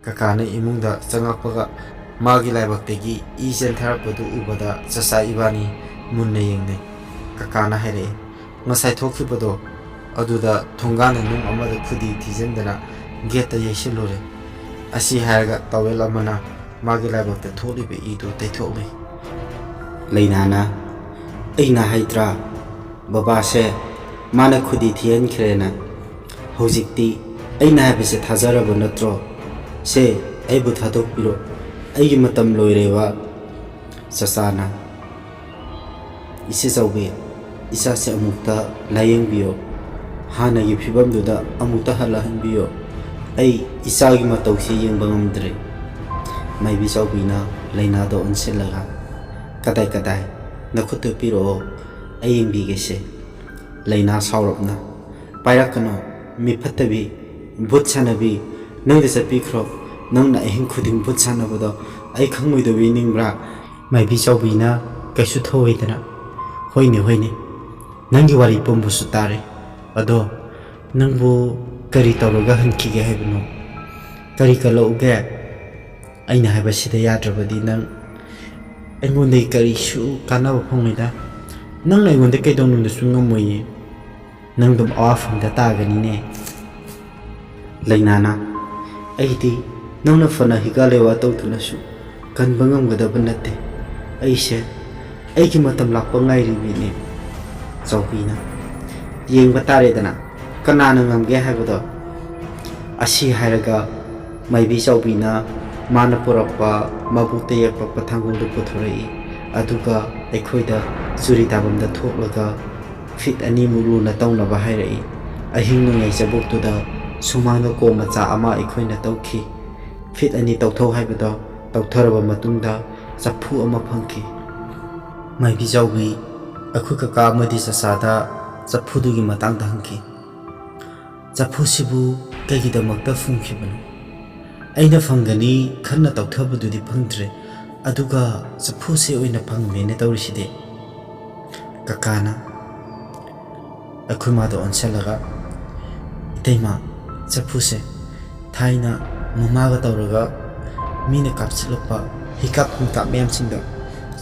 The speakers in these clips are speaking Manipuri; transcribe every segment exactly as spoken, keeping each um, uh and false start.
ꯀꯀꯥꯅ ꯏꯃꯨꯡꯗ ꯆꯪꯉꯛꯄꯒ ꯃꯥꯒꯤ ꯂꯥꯏꯕꯛꯇꯒꯤ ꯏ ꯆꯦꯟꯊꯔꯛꯄꯗꯨ ꯎꯕꯗ ꯆꯆꯥ ꯏꯕꯥꯅꯤ ꯃꯨꯟꯅ ꯌꯦꯡꯅꯩ꯫ ꯀꯀꯥꯅ ꯍꯥꯏꯔꯛꯏ, "ꯉꯁꯥꯏ ꯊꯣꯛꯈꯤꯕꯗꯣ ꯑꯗꯨꯗ ꯊꯣꯡꯒꯥꯟ ꯅꯨꯡ ꯑꯃꯗ ꯈꯨꯗꯤ ꯊꯤꯖꯤꯟꯗꯅ ꯒꯦꯠꯇ ꯌꯩꯁꯤꯜꯂꯨꯔꯦ"꯫ ꯑꯁꯤ ꯍꯥꯏꯔꯒ ꯇꯥꯋꯦꯜ ꯑꯃꯅ ꯃꯥꯒꯤ ꯂꯥꯏꯕꯛꯇ ꯊꯣꯛꯂꯤꯕ ꯏꯗꯨ ꯇꯩꯊꯣꯛꯂꯤ꯫ ꯂꯩꯅꯥꯅ, "ꯑꯩꯅ ꯍꯥꯏꯗ꯭ꯔꯥ, ꯕꯕꯥꯁꯦ ꯃꯥꯅ ꯈꯨꯗꯤ ꯊꯤꯍꯟꯈ꯭ꯔꯦꯅ꯫ ꯍꯧꯖꯤꯛꯇꯤ ꯑꯩꯅ ꯍꯥꯏꯕꯁꯦ ꯊꯥꯖꯔꯕ ꯅꯠꯇ꯭ꯔꯣ? ꯁꯦ, ꯑꯩꯕꯨ ꯊꯥꯗꯣꯛꯄꯤꯔꯣ꯫ ꯑꯩꯒꯤ ꯃꯇꯝ ꯂꯣꯏꯔꯦꯕ"꯫ ꯆꯆꯥꯅ, "ꯏꯆꯦ ꯆꯥꯎꯕꯤ, ꯏꯆꯥꯁꯦ ꯑꯃꯨꯛꯇ ꯂꯥꯌꯦꯡꯕꯤꯌꯣ꯫ ꯍꯥꯟꯅꯒꯤ ꯐꯤꯕꯝꯗꯨꯗ ꯑꯃꯨꯛꯇ ꯍꯜꯂꯛꯍꯟꯕꯤꯌꯣ꯫ ꯑꯩ ꯏꯆꯥꯒꯤ ꯃꯇꯧꯁꯤ ꯌꯦꯡꯕ ꯉꯝꯗ꯭ꯔꯦ"꯫ ꯃꯥꯏꯕꯤ ꯆꯥꯎꯕꯤꯅ ꯂꯩꯅꯥꯗ ꯑꯣꯟꯁꯤꯜꯂꯒ, "ꯀꯗꯥꯏ ꯀꯗꯥꯏ? ꯅꯈꯨꯠꯇꯨ ꯄꯤꯔꯛꯑꯣ, ꯑꯩ ꯌꯦꯡꯕꯤꯒꯦꯁꯦ"꯫ ꯂꯩꯅꯥ ꯁꯥꯎꯔꯞꯅ, "ꯄꯥꯏꯔꯛꯀꯅꯨ, ꯃꯤ ꯐꯠꯇꯕꯤ, ꯚꯨꯠ ꯁꯥꯟꯅꯕꯤ, ꯅꯪꯗ ꯆꯠꯄꯤꯈ꯭ꯔꯣ꯫ ꯅꯪꯅ ꯑꯍꯤꯡ ꯈꯨꯗꯤꯡ ꯚꯨꯠ ꯁꯥꯟꯅꯕꯗꯣ ꯑꯩ ꯈꯪꯉꯣꯏꯗꯕꯤ ꯅꯤꯡꯕ꯭ꯔꯥ?" ꯃꯥꯏꯕꯤ ꯆꯥꯎꯕꯤꯅ ꯀꯩꯁꯨ ꯊꯧꯑꯣꯏꯗꯅ, "ꯍꯣꯏꯅꯦ, ꯍꯣꯏꯅꯦ, ꯅꯪꯒꯤ ꯋꯥꯔꯤ ꯄꯨꯝꯕꯁꯨ ꯇꯥꯔꯦ꯫ ꯑꯗꯣ ꯅꯪꯕꯨ ꯀꯔꯤ ꯇꯧꯔꯒ ꯍꯟꯈꯤꯒꯦ ꯍꯥꯏꯕꯅꯣ? ꯀꯔꯤ ꯀꯜꯂꯛꯎꯒꯦ? ꯑꯩꯅ ꯍꯥꯏꯕꯁꯤꯗ ꯌꯥꯗ꯭ꯔꯕꯗꯤ ꯅꯪ ꯑꯩꯉꯣꯟꯗꯒꯤ ꯀꯔꯤꯁꯨ ꯀꯥꯟꯅꯕ ꯐꯪꯉꯣꯏꯗ꯫ ꯅꯪꯅ ꯑꯩꯉꯣꯟꯗ ꯀꯩꯗꯧꯅꯨꯡꯗꯁꯨ ꯉꯝꯃꯣꯏꯌꯦ꯫ ꯅꯪ ꯑꯗꯨꯝ ꯑꯋꯥꯐꯝꯗ ꯇꯥꯒꯅꯤꯅꯦ"꯫ ꯂꯩꯅꯥꯅ, "ꯑꯩꯗꯤ ꯅꯪꯅ ꯐꯅ ꯍꯤꯒꯥ ꯂꯩꯋꯥ ꯇꯧꯗꯨꯅꯁꯨ ꯀꯟꯕ ꯉꯝꯒꯗꯕ ꯅꯠꯇꯦ꯫ ꯑꯩꯁꯦ ꯑꯩꯒꯤ ꯃꯇꯝ ꯂꯥꯛꯄ ꯉꯥꯏꯔꯤꯕꯤꯅꯦ"꯫ ꯆꯥꯎꯕꯤꯅ, "ꯌꯦꯡꯕ ꯇꯥꯔꯦꯗꯅ, ꯀꯅꯥꯅ ꯉꯝꯒꯦ ꯍꯥꯏꯕꯗꯣ"꯫ ꯑꯁꯤ ꯍꯥꯏꯔꯒ ꯃꯥꯏꯕꯤ ꯆꯥꯎꯕꯤꯅ ꯃꯥꯅ ꯄꯨꯔꯛꯄ ꯃꯕꯨꯛꯇ ꯌꯦꯛꯄꯛꯄ ꯊꯥꯡꯒꯣꯜꯗꯨ ꯄꯨꯊꯣꯔꯛꯏ꯫ ꯑꯗꯨꯒ ꯑꯩꯈꯣꯏꯗ ꯆꯨꯔꯤ ꯇꯥꯐꯝꯗ ꯊꯣꯛꯂꯒ ꯐꯤꯠ ꯑꯅꯤꯃꯨꯛ ꯂꯨꯅ ꯇꯧꯅꯕ ꯍꯥꯏꯔꯛꯏ꯫ ꯑꯍꯤꯡ ꯅꯣꯡꯌꯥꯏ ꯆꯕꯨꯛꯇꯨꯗ ꯁꯨꯃꯥꯡꯗ ꯀꯣꯝ ꯃꯆꯥ ꯑꯃ ꯑꯩꯈꯣꯏꯅ ꯇꯧꯈꯤ꯫ ꯐꯤꯠ ꯑꯅꯤ ꯇꯧꯊꯧ ꯍꯥꯏꯕꯗꯣ ꯇꯧꯊꯔꯕ ꯃꯇꯨꯡꯗ ꯆꯐꯨ ꯑꯃ ꯐꯪꯈꯤ꯫ ꯃꯥꯏꯕꯤ ꯆꯥꯎꯕꯤ, ꯑꯩꯈꯣꯏ ꯀꯀꯥ ꯑꯃꯗꯤ ꯆꯆꯥꯗ ꯆꯐꯨꯗꯨꯒꯤ ꯃꯇꯥꯡꯗ ꯍꯪꯈꯤ꯫ "ꯆꯐꯨꯁꯤꯕꯨ ꯀꯩꯒꯤꯗꯃꯛꯇ ꯐꯨꯝꯈꯤꯕꯅꯣ? ꯑꯩꯅ ꯐꯪꯒꯅꯤ ꯈꯟꯅ ꯇꯧꯊꯕꯗꯨꯗꯤ ꯐꯪꯗ꯭ꯔꯦ, ꯑꯗꯨꯒ ꯆꯐꯨꯁꯦ ꯑꯣꯏꯅ ꯐꯪꯂꯦꯅ ꯇꯧꯔꯤꯁꯤꯗꯤ"꯫ ꯀꯀꯥꯅ ꯑꯩꯈꯣꯏ ꯃꯥꯗ ꯑꯣꯟꯁꯤꯜꯂꯒ, "ꯏꯇꯩꯃ, ꯆꯐꯨꯁꯦ ꯊꯥꯏꯅ ꯃꯃꯥꯒ ꯇꯧꯔꯒ ꯃꯤꯅ ꯀꯥꯞꯁꯤꯜꯂꯛꯄ ꯍꯤꯀꯥꯞ ꯅꯨꯡꯀꯥꯞ ꯃꯌꯥꯝꯁꯤꯡꯗꯣ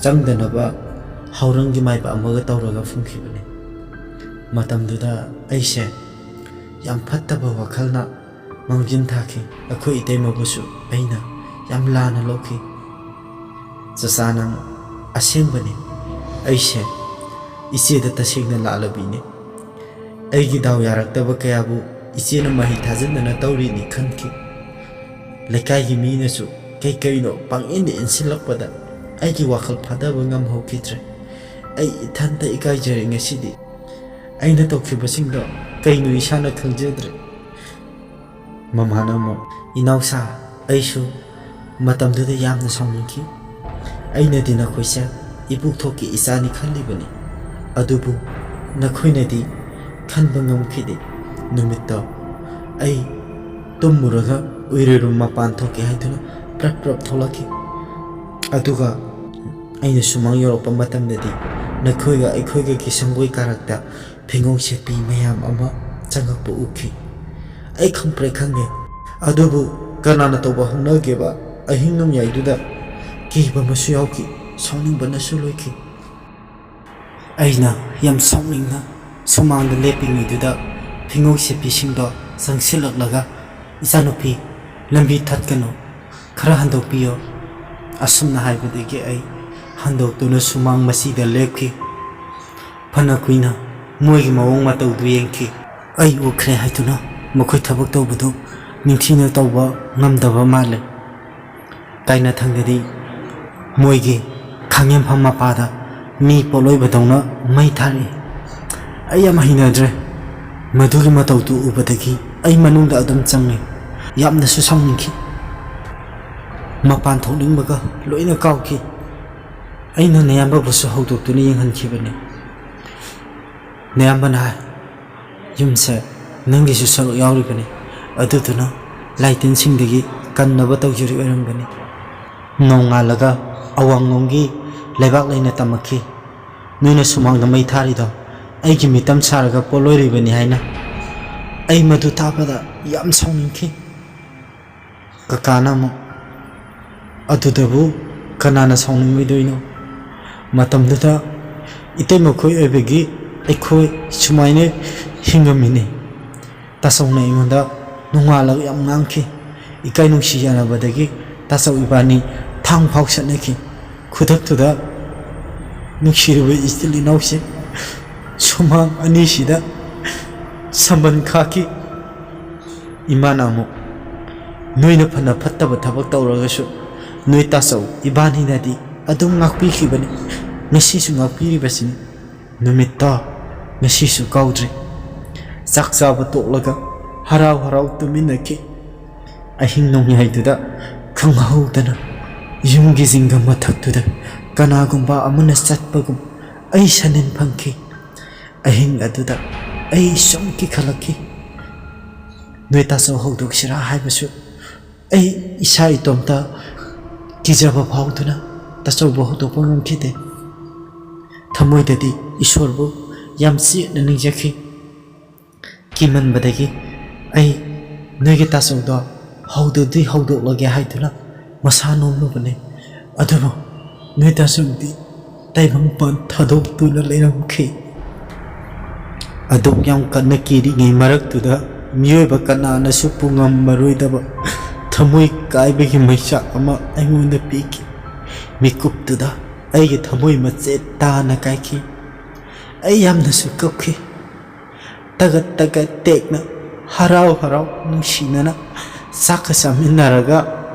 ꯆꯪꯗꯅꯕ ꯍꯧꯔꯪꯒꯤ ꯃꯥꯏꯕ ꯑꯃꯒ ꯇꯧꯔꯒ ꯐꯨꯝꯈꯤꯕꯅꯤ꯫ ꯃꯇꯝꯗꯨꯗ ꯑꯩꯁꯦ ꯌꯥꯝ ꯐꯠꯇꯕ ꯋꯥꯈꯜꯅ ꯃꯥꯡꯖꯤꯟ ꯊꯥꯈꯤ꯫ ꯑꯩꯈꯣꯏ ꯏꯇꯩꯃꯕꯨꯁꯨ ꯑꯩꯅ ꯌꯥꯝ ꯂꯥꯟꯅ ꯂꯧꯈꯤ꯫ "ꯆꯆꯥ, ꯅꯪ ꯑꯁꯦꯡꯕꯅꯤ꯫ ꯑꯩꯁꯦ ꯏꯆꯦꯗ ꯇꯁꯦꯡꯅ ꯂꯥꯜꯂꯕꯤꯅꯤ꯫ ꯑꯩꯒꯤ ꯗꯥꯎ ꯌꯥꯔꯛꯇꯕ ꯀꯌꯥꯕꯨ ꯏꯆꯦꯅ ꯃꯍꯩ ꯊꯥꯖꯤꯟꯗꯅ ꯇꯧꯔꯤꯅꯤ ꯈꯟꯈꯤ꯫ ꯂꯩꯀꯥꯏꯒꯤ ꯃꯤꯅꯁꯨ ꯀꯩ ꯀꯩꯅꯣ ꯄꯪꯏꯟꯗ ꯏꯟꯁꯤꯜꯂꯛꯄꯗ ꯑꯩꯒꯤ ꯋꯥꯈꯜ ꯐꯥꯗꯕ ꯉꯝꯍꯧꯈꯤꯗ꯭ꯔꯦ꯫ ꯑꯩ ꯏꯊꯟꯇ ꯏꯀꯥꯏꯖꯔꯦ ꯉꯁꯤꯗꯤ꯫ ꯑꯩꯅ ꯇꯧꯈꯤꯕꯁꯤꯡꯗꯣ ꯀꯩꯅꯣ ꯏꯁꯥꯅ ꯈꯪꯖꯗ꯭ꯔꯦ꯫" ꯃꯃꯥꯅ ꯑꯃꯨꯛ, "ꯏꯅꯥꯎꯁꯥ, ꯑꯩꯁꯨ ꯃꯇꯝꯗꯨꯗ ꯌꯥꯝꯅ ꯁꯥꯎꯅꯤꯡꯈꯤ꯫ ꯑꯩꯅꯗꯤ ꯅꯈꯣꯏꯁꯦ ꯏꯄꯨꯛꯊꯣꯛꯀꯤ ꯏꯆꯥꯅꯤ ꯈꯜꯂꯤꯕꯅꯤ, ꯑꯗꯨꯕꯨ ꯅꯈꯣꯏꯅꯗꯤ ꯈꯟꯕ ꯉꯝꯈꯤꯗꯦ꯫ ꯅꯨꯃꯤꯠꯇꯣ ꯑꯩ ꯇꯨꯝꯃꯨꯔꯒ ꯎꯏꯔꯨꯔꯨ ꯃꯄꯥꯟ ꯊꯣꯛꯀꯦ ꯍꯥꯏꯗꯨꯅ ꯄ꯭ꯔꯞ ꯄ꯭ꯔꯞ ꯊꯣꯛꯂꯛꯈꯤ꯫ ꯑꯗꯨꯒ ꯑꯩꯅ ꯁꯨꯃꯥꯡ ꯌꯧꯔꯛꯄ ꯃꯇꯝꯗꯗꯤ ꯅꯈꯣꯏꯒ ꯑꯩꯈꯣꯏꯒꯒꯤ ꯁꯪꯒꯣꯏ ꯀꯥꯔꯛꯇ ꯐꯤꯉꯧ ꯁꯦꯠꯄꯤ ꯃꯌꯥꯝ ꯑꯃ ꯆꯪꯉꯛꯄ ꯎꯈꯤ꯫ ꯑꯩ ꯈꯪꯄ꯭ꯔꯦꯛ ꯈꯪꯉꯦ꯫ ꯑꯗꯨꯕꯨ ꯀꯅꯥꯅ ꯇꯧꯕ ꯍꯧꯅꯒꯦꯕ? ꯑꯍꯤꯡ ꯅꯣꯡꯌꯥꯏꯗꯨꯗ ꯀꯤꯕ ꯑꯃꯁꯨ ꯌꯥꯎꯈꯤ, ꯁꯥꯎꯅꯤꯡꯕꯅꯁꯨ ꯂꯣꯏꯈꯤ꯫" ꯑꯩꯅ ꯌꯥꯝ ꯁꯥꯎꯅꯤꯡꯅ ꯁꯨꯃꯥꯡꯗ ꯂꯦꯞꯄꯤꯉꯩꯗꯨꯗ ꯐꯤꯉꯧ ꯁꯦꯠꯄꯤꯁꯤꯡꯗꯣ ꯆꯪꯁꯤꯜꯂꯛꯂꯒ, "ꯏꯆꯥꯅꯨꯄꯤ, ꯂꯝꯕꯤ ꯊꯠꯀꯅꯨ, ꯈꯔ ꯍꯟꯗꯣꯛꯄꯤꯌꯣ꯫" ꯑꯁꯨꯝꯅ ꯍꯥꯏꯕꯗꯒꯤ ꯑꯩ ꯍꯟꯗꯣꯛꯇꯨꯅ ꯁꯨꯃꯥꯡ ꯃꯆꯤꯗ ꯂꯦꯞꯈꯤ꯫ ꯐꯅ ꯀꯨꯏꯅ ꯃꯣꯏꯒꯤ ꯃꯑꯣꯡ ꯃꯇꯧꯗꯨ ꯌꯦꯡꯈꯤ꯫ ꯑꯩ ꯎꯈ꯭ꯔꯦ ꯍꯥꯏꯗꯨꯅ ꯃꯈꯣꯏ ꯊꯕꯛ ꯇꯧꯕꯗꯨ ꯅꯤꯡꯊꯤꯅ ꯇꯧꯕ ꯉꯝꯗꯕ ꯃꯥꯜꯂꯦ꯫ ꯀꯥꯏꯅꯊꯪꯗꯗꯤ ꯃꯣꯏꯒꯤ ꯈꯥꯡꯉꯦꯝꯐꯝ ꯃꯄꯥꯗ ꯃꯤ ꯄꯣꯠꯂꯣꯏꯕꯗꯧꯅ ꯃꯩ ꯊꯥꯔꯛꯏ꯫ ꯑꯩ ꯌꯥꯝ ꯍꯩꯅꯗ꯭ꯔꯦ꯫ ꯃꯗꯨꯒꯤ ꯃꯇꯧꯗꯨ ꯎꯕꯗꯒꯤ ꯑꯩ ꯃꯅꯨꯡꯗ ꯑꯗꯨꯝ ꯆꯪꯉꯤ꯫ ꯌꯥꯝꯅꯁꯨ ꯁꯥꯎꯅꯤꯡꯈꯤ꯫ ꯃꯄꯥꯟ ꯊꯣꯛꯅꯤꯡꯕꯒ ꯂꯣꯏꯅ ꯀꯥꯎꯈꯤ꯫ ꯑꯩꯅ ꯅꯌꯥꯝꯕꯕꯨꯁꯨ ꯍꯧꯗꯣꯛꯇꯨꯅ ꯌꯦꯡꯍꯟꯈꯤꯕꯅꯤ꯫ ꯅꯌꯥꯝꯕꯅ ꯍꯥꯏ, "ꯌꯨꯝꯁꯦ ꯅꯪꯒꯤꯁꯨ ꯁꯔꯨꯛ ꯌꯥꯎꯔꯤꯕꯅꯤ, ꯑꯗꯨꯗꯨꯅ ꯂꯥꯏꯇꯤꯟꯁꯤꯡꯗꯒꯤ ꯀꯟꯅꯕ ꯇꯧꯖꯔꯤ ꯑꯣꯏꯔꯝꯒꯅꯤ꯫" ꯅꯣꯡꯉꯥꯜꯂꯒ ꯑꯋꯥꯡꯂꯣꯝꯒꯤ ꯂꯩꯕꯥꯛ ꯂꯩꯅ ꯇꯝꯃꯛꯈꯤ, "ꯅꯣꯏꯅ ꯁꯨꯃꯥꯡꯗ ꯃꯩ ꯊꯥꯔꯤꯗꯣ ꯑꯩꯒꯤ ꯃꯤꯇꯝ ꯁꯥꯔꯒ ꯄꯣꯠꯂꯣꯏꯔꯤꯕꯅꯤ" ꯍꯥꯏꯅ꯫ ꯑꯩ ꯃꯗꯨ ꯇꯥꯕꯗ ꯌꯥꯝ ꯁꯥꯎꯅꯤꯡꯈꯤ꯫ ꯀꯀꯥꯅ ꯑꯃꯨꯛ, "ꯑꯗꯨꯗꯕꯨ ꯀꯅꯥꯅ ꯁꯥꯎꯅꯤꯡꯉꯣꯏꯗꯣꯏꯅꯣ? ꯃꯇꯝꯗꯨꯗ ꯏꯇꯩꯃꯈꯣꯏ ꯑꯣꯏꯕꯒꯤ ꯑꯩꯈꯣꯏ ꯁꯨꯃꯥꯏꯅ ꯍꯤꯡꯉꯝꯃꯤꯅꯤ꯫" ꯇꯥꯆꯧꯅ ꯑꯩꯉꯣꯟꯗ ꯅꯣꯡꯉꯥꯜꯂꯒ ꯌꯥꯝ ꯉꯥꯡꯈꯤ꯫ ꯏꯀꯥꯏ ꯅꯨꯡꯁꯤ ꯌꯥꯅꯕꯗꯒꯤ ꯇꯥꯆꯧ ꯏꯕꯥꯅꯤ ꯊꯥꯡ ꯐꯥꯎ ꯆꯠꯅꯈꯤ꯫ ꯈꯨꯗꯛꯇꯨꯗ ꯅꯨꯡꯁꯤꯔꯕ ꯏꯆꯤꯜ ꯏꯅꯥꯎꯁꯤꯡ, ꯁꯨꯃꯥꯡ ꯑꯅꯤꯁꯤꯗ ꯁꯝꯕꯟ ꯈꯥꯛꯈꯤ꯫ ꯏꯃꯥꯅ ꯑꯃꯨꯛ, "ꯅꯣꯏꯅ ꯐꯅ ꯐꯠꯇꯕ ꯊꯕꯛ ꯇꯧꯔꯒꯁꯨ ꯅꯣꯏ ꯇꯥꯆꯧ ꯏꯕꯥꯅꯤꯅꯗꯤ ꯑꯗꯨꯝ ꯉꯥꯛꯄꯤꯈꯤꯕꯅꯤ, ꯉꯁꯤꯁꯨ ꯉꯥꯛꯄꯤꯔꯤꯕꯁꯤꯅꯤ꯫ ꯅꯨꯃꯤꯠꯇꯣ ꯉꯁꯤꯁꯨ ꯀꯥꯎꯗ꯭ꯔꯤ꯫" ꯆꯥꯛ ꯆꯥꯕ ꯇꯣꯛꯂꯒ ꯍꯔꯥꯎ ꯍꯔꯥꯎ ꯇꯨꯃꯤꯟꯅꯈꯤ꯫ ꯑꯍꯤꯡ ꯅꯣꯡꯌꯥꯏꯗꯨꯗ ꯈꯪꯍꯧꯗꯅ ꯌꯨꯝꯒꯤ ꯖꯤꯡꯒ ꯃꯊꯛꯇꯨꯗ ꯀꯅꯥꯒꯨꯝꯕ ꯑꯃꯅ ꯆꯠꯄꯒꯨꯝ ꯑꯩ ꯁꯟꯅꯤꯟ ꯐꯪꯈꯤ꯫ ꯑꯍꯤꯡ ꯑꯗꯨꯗ ꯑꯩ ꯁꯨꯝ ꯀꯤꯈꯠꯂꯛꯈꯤ꯫ ꯅꯣꯏ ꯇꯥꯆꯧ ꯍꯧꯗꯣꯛꯁꯤꯔꯥ ꯍꯥꯏꯕꯁꯨ ꯑꯩ ꯏꯁꯥ ꯏꯇꯣꯝꯇ ꯀꯤꯖꯕ ꯐꯥꯎꯗꯨꯅ ꯇꯥꯆꯧꯕꯨ ꯍꯧꯗꯣꯛꯄ ꯉꯝꯈꯤꯗꯦ꯫ ꯊꯃꯣꯏꯗꯗꯤ ꯏꯁꯣꯔꯕꯨ ꯌꯥꯝ ꯆꯦꯠꯅ ꯅꯤꯡꯖꯈꯤ꯫ ꯀꯤꯃꯟꯕꯗꯒꯤ ꯑꯩ ꯅꯣꯏꯒꯤ ꯇꯥꯆꯧꯗꯣ ꯍꯧꯗꯣꯛꯇꯤ ꯍꯧꯗꯣꯛꯂꯒꯦ ꯍꯥꯏꯗꯨꯅ ꯃꯁꯥ ꯅꯣꯝꯂꯨꯕꯅꯤ꯫ ꯑꯗꯨꯕꯨ ꯅꯣꯏ ꯇꯥꯆꯧꯗꯤ ꯇꯥꯏꯕꯪꯄꯥꯟ ꯊꯥꯗꯣꯛꯇꯨꯅ ꯂꯩꯔꯝꯈꯤ꯫ ꯑꯗꯨꯛ ꯌꯥꯝ ꯀꯟꯅ ꯀꯤꯔꯤꯉꯩ ꯃꯔꯛꯇꯨꯗ ꯃꯤꯑꯣꯏꯕ ꯀꯅꯥꯅꯁꯨ ꯄꯨꯉꯝꯃꯔꯣꯏꯗꯕ ꯊꯃꯣꯏ ꯀꯥꯏꯕꯒꯤ ꯃꯩꯆꯥꯛ ꯑꯃ ꯑꯩꯉꯣꯟꯗ ꯄꯤꯈꯤ꯫ ꯃꯤꯀꯨꯞꯇꯨꯗ ꯑꯩꯒꯤ ꯊꯃꯣꯏ ꯃꯆꯦꯠ ꯇꯥꯅ ꯀꯥꯏꯈꯤ꯫ ꯑꯩ ꯌꯥꯝꯅꯁꯨ ꯀꯞꯈꯤ꯫ ꯇꯒꯠ ꯇꯒꯠ ꯇꯦꯛꯅ, ꯍꯔꯥꯎ ꯍꯔꯥꯎ ꯅꯨꯡꯁꯤꯅꯅ ꯆꯥꯛꯀ ꯆꯥꯃꯤꯟꯅꯔꯒ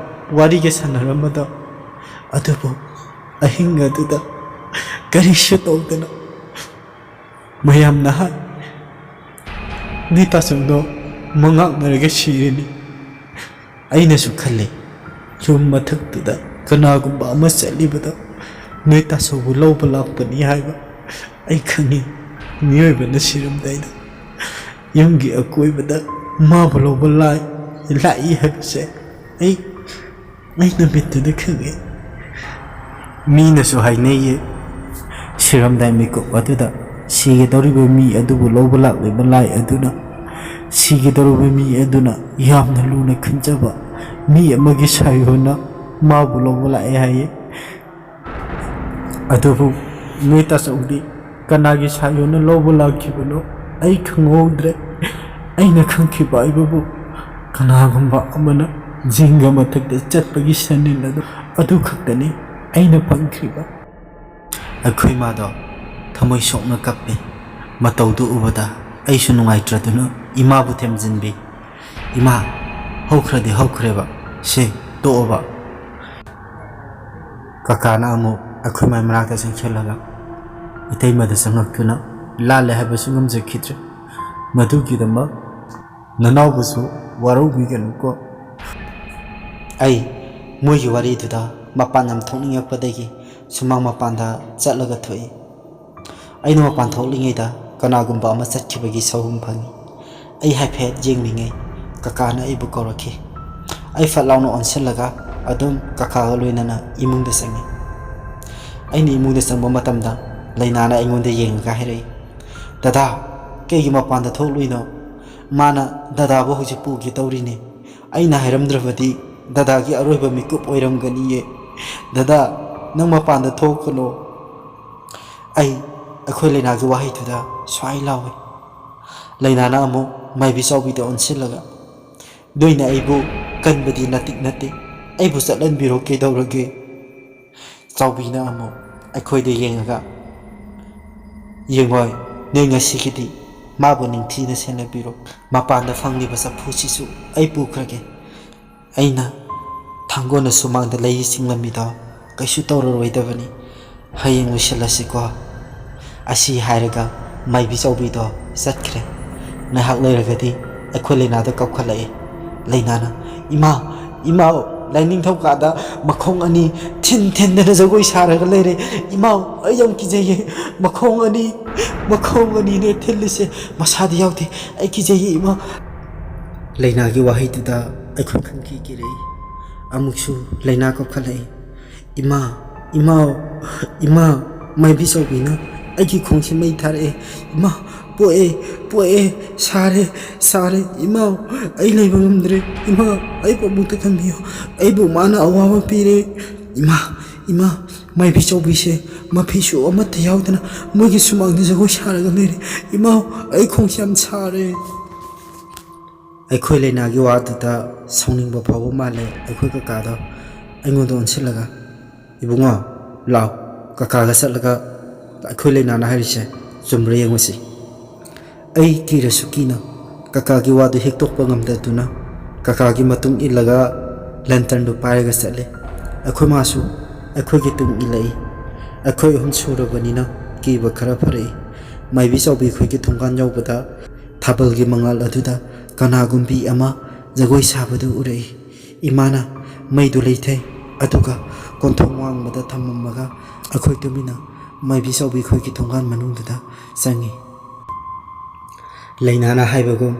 ꯋꯥꯔꯤꯒ ꯁꯥꯟꯅꯔꯝꯕꯗꯣ, ꯑꯗꯨꯕꯨ ꯑꯍꯤꯡ ꯑꯗꯨꯗ ꯀꯔꯤꯁꯨ ꯇꯧꯗꯅ ꯃꯌꯥꯝꯅ ꯍꯥꯏ, "ꯅꯣꯏ ꯇꯥꯆꯧꯗꯣ ꯃꯉꯥꯛꯅꯔꯒ ꯁꯤꯔꯤꯅꯤ꯫" ꯑꯩꯅꯁꯨ ꯈꯜꯂꯤ, ꯌꯨꯝ ꯃꯊꯛꯇꯨꯗ ꯀꯅꯥꯒꯨꯝꯕ ꯑꯃ ꯆꯠꯂꯤꯕꯗ ꯅꯣꯏ ꯇꯥꯆꯧꯕꯨ ꯂꯧꯕ ꯂꯥꯛꯄꯅꯤ ꯍꯥꯏꯕ꯫ ꯑꯩ ꯈꯪꯉꯤ, ꯃꯤꯑꯣꯏꯕꯅ ꯁꯤꯔꯝꯗꯥꯏꯗ ꯌꯨꯝꯒꯤ ꯑꯀꯣꯏꯕꯗ ꯃꯥꯕꯨ ꯂꯧꯕ ꯂꯥꯏ-, ꯂꯥꯛꯏ ꯍꯥꯏꯕꯁꯦ ꯑꯩ, ꯑꯩ ꯅꯨꯃꯤꯠꯇꯨꯗ ꯈꯪꯉꯤ꯫ ꯃꯤꯅꯁꯨ ꯍꯥꯏꯅꯩꯌꯦ, ꯁꯤꯔꯝꯗꯥꯏ ꯃꯤꯀꯨꯞ ꯑꯗꯨꯗ ꯁꯤꯒꯗꯧꯔꯤꯕ ꯃꯤ ꯑꯗꯨꯕꯨ ꯂꯧꯕ ꯂꯥꯛꯂꯤꯕ ꯂꯥꯏ ꯑꯗꯨꯅ ꯁꯤꯒꯗꯧꯔꯤꯕ ꯃꯤ ꯑꯗꯨꯅ ꯌꯥꯝꯅ ꯂꯨꯅ ꯈꯟꯖꯕ, ꯃꯤ ꯑꯃꯒꯤ ꯁꯥꯏꯌꯣꯟꯅ ꯃꯥꯕꯨ ꯂꯧꯕ ꯂꯥꯛꯑꯦ ꯍꯥꯏꯌꯦ꯫ ꯑꯗꯨꯕꯨ ꯅꯣꯏ ꯇꯥꯆꯧꯗꯤ ꯀꯅꯥꯒꯤ ꯁꯥꯏꯌꯣꯟꯅ ꯂꯧꯕ ꯂꯥꯛꯈꯤꯕꯅꯣ ꯑꯩ ꯈꯪꯍꯧꯗ꯭ꯔꯦ꯫ ꯑꯩꯅ ꯈꯪꯈꯤꯕ ꯍꯥꯏꯕꯕꯨ ꯀꯅꯥꯒꯨꯝꯕ ꯑꯃꯅ ꯖꯤꯡꯒ ꯃꯊꯛꯇ ꯆꯠꯄꯒꯤ ꯁꯦꯟꯅꯤꯜ ꯑꯗꯨ, ꯑꯗꯨ ꯈꯛꯇꯅꯤ ꯑꯩꯅ ꯐꯪꯈ꯭ꯔꯤꯕ꯫ ꯑꯩꯈꯣꯏ ꯏꯃꯥꯗꯣ ꯊꯃꯣꯏ ꯁꯣꯛꯅ ꯀꯞꯄꯤ꯫ ꯃꯇꯧꯗꯨ ꯎꯕꯗ ꯑꯩꯁꯨ ꯅꯨꯡꯉꯥꯏꯇ꯭ꯔꯗꯨꯅ ꯏꯃꯥꯕꯨ ꯊꯦꯝꯖꯤꯟꯕꯤ꯫ "ꯏꯃꯥ, ꯍꯧꯈ꯭ꯔꯗꯤ ꯍꯧꯈ꯭ꯔꯦꯕ, ꯁꯦ, ꯇꯣꯛꯑꯣꯕ꯫" ꯀꯀꯥꯅ ꯑꯃꯨꯛ ꯑꯩꯈꯣꯏ ꯃꯥꯏ ꯃꯅꯥꯛꯇ ꯆꯪꯁꯤꯜꯂꯒ ꯏꯇꯩꯃꯗ ꯆꯪꯉꯛꯇꯨꯅ, "ꯂꯥꯜꯂꯦ ꯍꯥꯏꯕꯁꯨ ꯉꯝꯖꯈꯤꯗ꯭ꯔꯦ꯫ ꯃꯗꯨꯒꯤꯗꯃꯛ ꯅꯅꯥꯎꯕꯨꯁꯨ ꯋꯥꯔꯧꯕꯤꯒꯅꯨꯀꯣ꯫" ꯑꯩ ꯃꯣꯏꯒꯤ ꯋꯥꯔꯤꯗꯨꯗ ꯃꯄꯥꯟ ꯌꯥꯝ ꯊꯣꯛꯅꯤꯡꯉꯛꯄꯗꯒꯤ ꯁꯨꯃꯥꯡ ꯃꯄꯥꯟꯗ ꯆꯠꯂꯒ ꯊꯣꯛꯏ꯫ ꯑꯩꯅ ꯃꯄꯥꯟ ꯊꯣꯛꯂꯤꯉꯩꯗ ꯀꯅꯥꯒꯨꯝꯕ ꯑꯃ ꯆꯠꯈꯤꯕꯒꯤ ꯁꯍꯨꯝ ꯐꯪꯏ꯫ ꯑꯩ ꯍꯥꯏꯐꯦꯠ ꯌꯦꯡꯂꯤꯉꯩ ꯀꯀꯥꯅ ꯑꯩꯕꯨ ꯀꯧꯔꯛꯈꯤ꯫ ꯑꯩ ꯐꯠ ꯂꯥꯎꯅ ꯑꯣꯟꯁꯤꯜꯂꯒ ꯑꯗꯨꯝ ꯀꯀꯥꯒ ꯂꯣꯏꯅꯅ ꯏꯃꯨꯡꯗ ꯆꯪꯉꯤ꯫ ꯑꯩꯅ ꯏꯃꯨꯡꯗ ꯆꯪꯕ ꯃꯇꯝꯗ ꯂꯩꯅꯥꯅ ꯑꯩꯉꯣꯟꯗ ꯌꯦꯡꯉꯒ ꯍꯥꯏꯔꯛꯏ, "ꯗꯗꯥ, ꯀꯩꯒꯤ ꯃꯄꯥꯟꯗ ꯊꯣꯛꯂꯨꯏꯅꯣ? ꯃꯥꯅ ꯗꯗꯥꯕꯨ ꯍꯧꯖꯤꯛ ꯄꯨꯒꯦ ꯇꯧꯔꯤꯅꯦ꯫ ꯑꯩꯅ ꯍꯥꯏꯔꯝꯗ꯭ꯔꯕꯗꯤ ꯗꯗꯥꯒꯤ ꯑꯔꯣꯏꯕ ꯃꯤꯀꯨꯞ ꯑꯣꯏꯔꯝꯒꯅꯤꯌꯦ꯫ ꯗꯗꯥ, ꯅꯪ ꯃꯄꯥꯟꯗ ꯊꯣꯛꯀꯅꯣ꯫" ꯑꯩ ꯑꯩꯈꯣꯏ ꯂꯩꯅꯥꯒꯤ ꯋꯥꯍꯩꯗꯨꯗ ꯁ꯭ꯋꯥꯏ ꯂꯥꯎꯏ꯫ ꯂꯩꯅꯥꯅ ꯑꯃꯨꯛ ꯃꯥꯏꯕꯤ ꯆꯥꯎꯕꯤꯗ ꯑꯣꯟꯁꯤꯜꯂꯒ, "ꯅꯣꯏꯅ ꯑꯩꯕꯨ ꯀꯟꯕꯗꯤ ꯅꯇꯤꯛ ꯅꯠꯇꯦ, ꯑꯩꯕꯨ ꯆꯠꯍꯟꯕꯤꯔꯣ, ꯀꯩꯗꯧꯔꯒꯦ?" ꯆꯥꯎꯕꯤꯅ ꯑꯃꯨꯛ ꯑꯩꯈꯣꯏꯗ ꯌꯦꯡꯉꯒ, "ꯌꯦꯡꯉꯣꯏ, ꯅꯣꯏ ꯉꯁꯤꯒꯤꯗꯤ ꯃꯥꯕꯨ ꯅꯤꯡꯊꯤꯅ ꯁꯦꯟꯅꯕꯤꯔꯣ꯫ ꯃꯄꯥꯟꯗ ꯐꯪꯂꯤꯕ ꯆꯐꯨꯁꯤꯁꯨ ꯑꯩ ꯄꯨꯈ꯭ꯔꯒꯦ꯫ ꯑꯩꯅ ꯊꯥꯡꯒꯣꯟꯅ ꯁꯨꯃꯥꯡꯗ ꯂꯩ ꯆꯤꯡꯂꯝꯃꯤꯗꯣ ꯀꯩꯁꯨ ꯇꯧꯔꯔꯣꯏꯗꯕꯅꯤ꯫ ꯍꯌꯦꯡ ꯂꯣꯏꯁꯤꯜꯂꯁꯤꯀꯣ꯫" ꯑꯁꯤ ꯍꯥꯏꯔꯒ ꯃꯥꯏꯕꯤ ꯆꯧꯕꯤꯗꯣ ꯆꯠꯈ꯭ꯔꯦ꯫ ꯉꯥꯏꯍꯥꯛ ꯂꯩꯔꯒꯗꯤ ꯑꯩꯈꯣꯏ ꯂꯩꯅꯥꯗꯣ ꯀꯞꯈꯠꯂꯛꯏ꯫ ꯂꯩꯅꯥꯅ, "ꯏꯃꯥ, ꯏꯃꯥ, ꯂꯥꯏꯅꯤꯡꯊꯧ ꯀꯥꯗ ꯃꯈꯣꯡ ꯑꯅꯤ ꯊꯤꯟ ꯊꯤꯟꯗꯅ ꯖꯒꯣꯏ ꯁꯥꯔꯒ ꯂꯩꯔꯦ꯫ ꯏꯃꯥ, ꯑꯩ ꯌꯥꯝ ꯀꯤꯖꯩꯌꯦ꯫ ꯃꯈꯣꯡ ꯑꯅꯤ, ꯃꯈꯣꯡ ꯑꯅꯤꯅꯦ ꯊꯤꯜꯂꯤꯁꯦ꯫ ꯃꯁꯥꯗꯤ ꯌꯥꯎꯗꯦ꯫ ꯑꯩ ꯀꯤꯖꯩꯌꯦ, ꯏꯃꯥ꯫" ꯂꯩꯅꯥꯒꯤ ꯋꯥꯍꯩꯗꯨꯗ ꯑꯩꯈꯣꯏ ꯈꯪꯀꯤ ꯀꯤꯔꯛꯏ꯫ ꯑꯃꯨꯛꯁꯨ ꯂꯩꯅꯥ ꯀꯞꯈꯠꯂꯛꯏ꯫ "ꯏꯃꯥ, ꯏꯃꯥ, ꯏꯃꯥ, ꯃꯥꯏꯕꯤ ꯆꯧꯕꯤꯅ ꯑꯩꯒꯤ ꯈꯣꯡꯁꯤ ꯃꯩ ꯊꯥꯔꯛꯑꯦ꯫ ꯏꯃꯥ, ꯄꯣꯛꯑꯦ, ꯄꯣꯛꯑꯦ, ꯁꯥꯔꯦ, ꯁꯥꯔꯦ, ꯏꯃꯥ, ꯑꯩ ꯂꯩꯕ ꯉꯝꯗ꯭ꯔꯦ, ꯏꯃꯥ, ꯑꯩ ꯄꯥꯕꯨꯡꯇ ꯊꯝꯕꯤꯌꯨ, ꯑꯩꯕꯨ ꯃꯥꯅ ꯑꯋꯥꯕ ꯄꯤꯔꯦ, ꯏꯃꯥ, ꯏꯃꯥ, ꯃꯥꯏꯕꯤ ꯆꯥꯎꯕꯤꯁꯦ ꯃꯐꯤꯁꯨ ꯑꯃꯠꯇ ꯌꯥꯎꯗꯅ ꯃꯣꯏꯒꯤ ꯁꯨꯃꯥꯡꯗ ꯖꯒꯣꯏ ꯁꯥꯔꯒ ꯂꯩꯔꯦ, ꯏꯃꯥ, ꯑꯩ ꯈꯣꯡꯁꯦ ꯌꯥꯝ ꯁꯥꯔꯦ꯫ ꯑꯩꯈꯣꯏ ꯂꯩꯅꯥꯒꯤ ꯋꯥꯗꯨꯗ ꯁꯥꯎꯅꯤꯡꯕ ꯐꯥꯎꯕ ꯃꯥꯜꯂꯦ ꯑꯩꯈꯣꯏ ꯀꯀꯥꯗꯣ ꯑꯩꯉꯣꯟꯗ ꯑꯣꯟꯁꯤꯜꯂꯒ, "ꯏꯕꯨꯡꯉꯣ, ꯂꯥꯎ, ꯀꯀꯥꯒ ꯆꯠꯂꯒ ꯑꯩꯈꯣꯏ ꯂꯩꯅꯥꯅ ꯍꯥꯏꯔꯤꯁꯦ ꯆꯨꯝꯕ꯭ꯔꯥ ꯌꯦꯡꯉꯨꯁꯤ꯫" ꯑꯩ ꯀꯤꯔꯁꯨ ꯀꯤꯅ ꯀꯀꯥꯒꯤ ꯋꯥꯗꯨ ꯍꯤꯛꯇꯣꯛꯄ ꯉꯝꯗꯗꯨꯅ ꯀꯀꯥꯒꯤ ꯃꯇꯨꯡ ꯏꯜꯂꯒ ꯂꯦꯟꯇꯔꯟꯗꯨ ꯄꯥꯏꯔꯒ ꯆꯠꯂꯦ꯫ ꯑꯩꯈꯣꯏ ꯃꯥꯁꯨ ꯑꯩꯈꯣꯏꯒꯤ ꯇꯨꯡ ꯏꯜꯂꯛꯏ꯫ ꯑꯩꯈꯣꯏ ꯑꯍꯨꯝ ꯁꯨꯔꯕꯅꯤꯅ ꯀꯤꯕ ꯈꯔ ꯐꯔꯛꯏ꯫ ꯃꯥꯏꯕꯤ ꯆꯥꯎꯕꯤ ꯑꯩꯈꯣꯏꯒꯤ ꯊꯣꯡꯒꯥꯟ ꯌꯧꯕꯗ ꯊꯥꯕꯜꯒꯤ ꯃꯉꯥꯜ ꯑꯗꯨꯗ ꯀꯅꯥꯒꯨꯝꯕꯤ ꯑꯃ ꯖꯒꯣꯏ ꯁꯥꯕꯗꯨ ꯎꯔꯛꯏ꯫ ꯏꯃꯥꯅ ꯃꯩꯗꯨ ꯂꯩꯊꯩ, ꯑꯗꯨꯒ ꯀꯣꯟꯊꯣꯡ ꯋꯥꯡꯃꯗ ꯊꯝꯃꯝꯃꯒ ꯑꯩꯈꯣꯏ ꯇꯨꯃꯤꯟꯅ ꯃꯥꯏꯕꯤ ꯆꯥꯎꯕꯤ ꯑꯩꯈꯣꯏꯒꯤ ꯊꯣꯡꯒꯥꯟ ꯃꯅꯨꯡꯗꯨꯗ ꯆꯪꯉꯤ꯫ ꯂꯩꯅꯥꯅ ꯍꯥꯏꯕꯒꯨꯝ